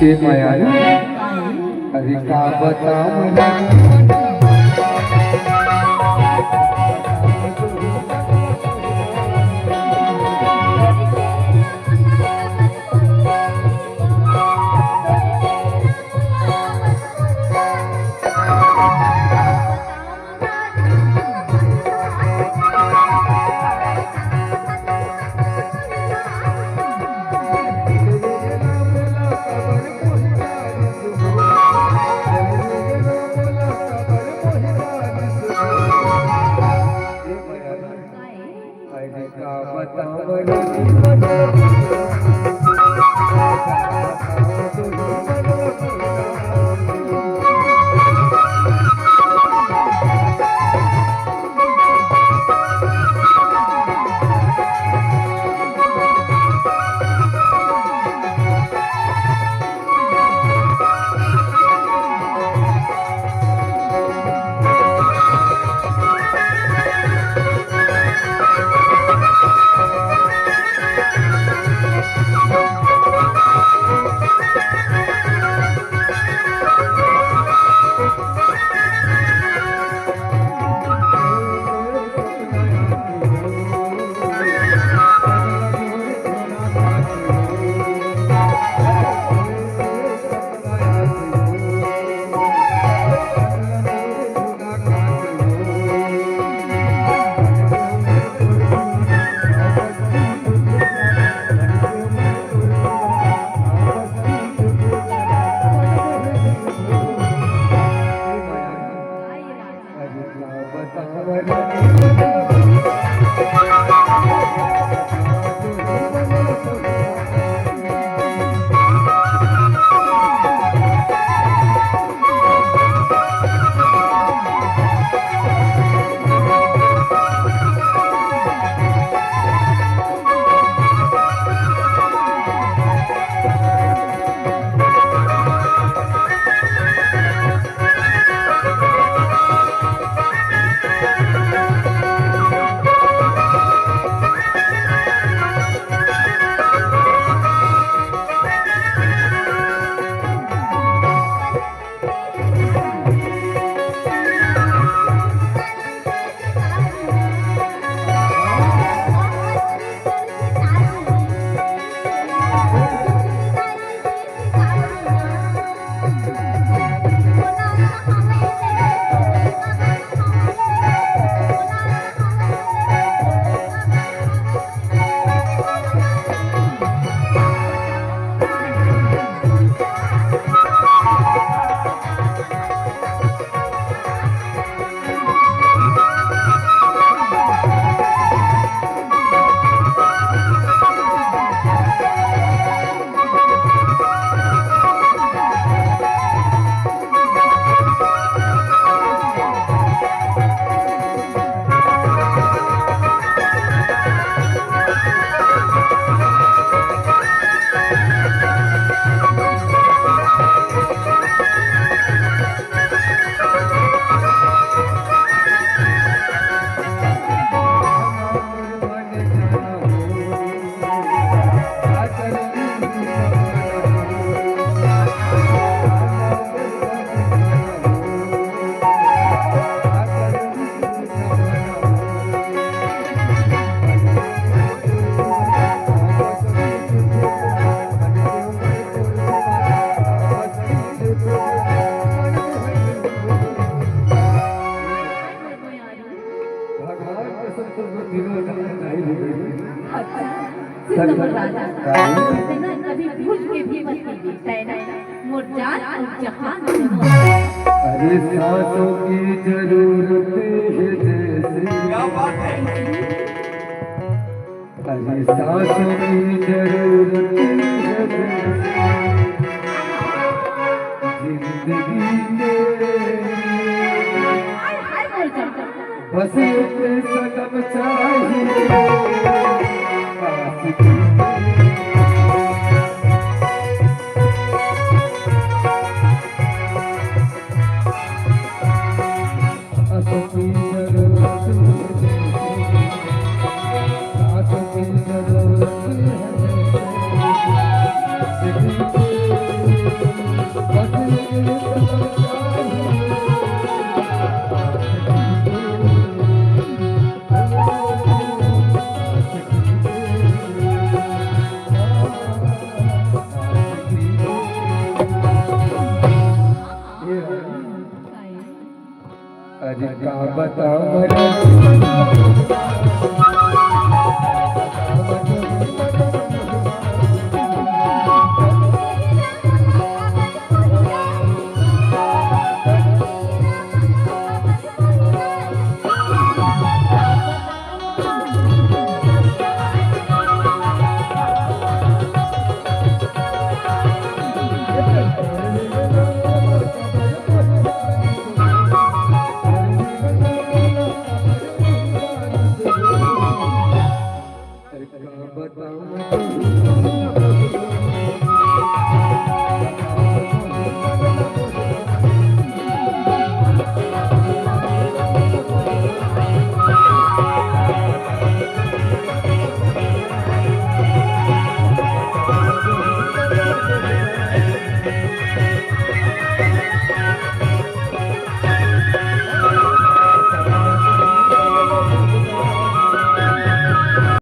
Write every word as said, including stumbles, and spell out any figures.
ए मयारी, अरे का बतावं। भगवान कसम, तुम तीनों जहान नहीं मिलेगी। अच्छा, सुन लो राजा, तैं ना कभी भूल के भी मत कीजिए, तैं ना मोर जान अउ जहान। अरे सांसों की जरूरत है जैसे, क्या बात है। अरे सांसों की जरूरत है जैसे जिंदगी में। हाय, हाय, बोल जा। बस एक सनम चाहिए आशिकी। आशिकी जरूरत है, आशिकी जरूरत है। का बतावं रे।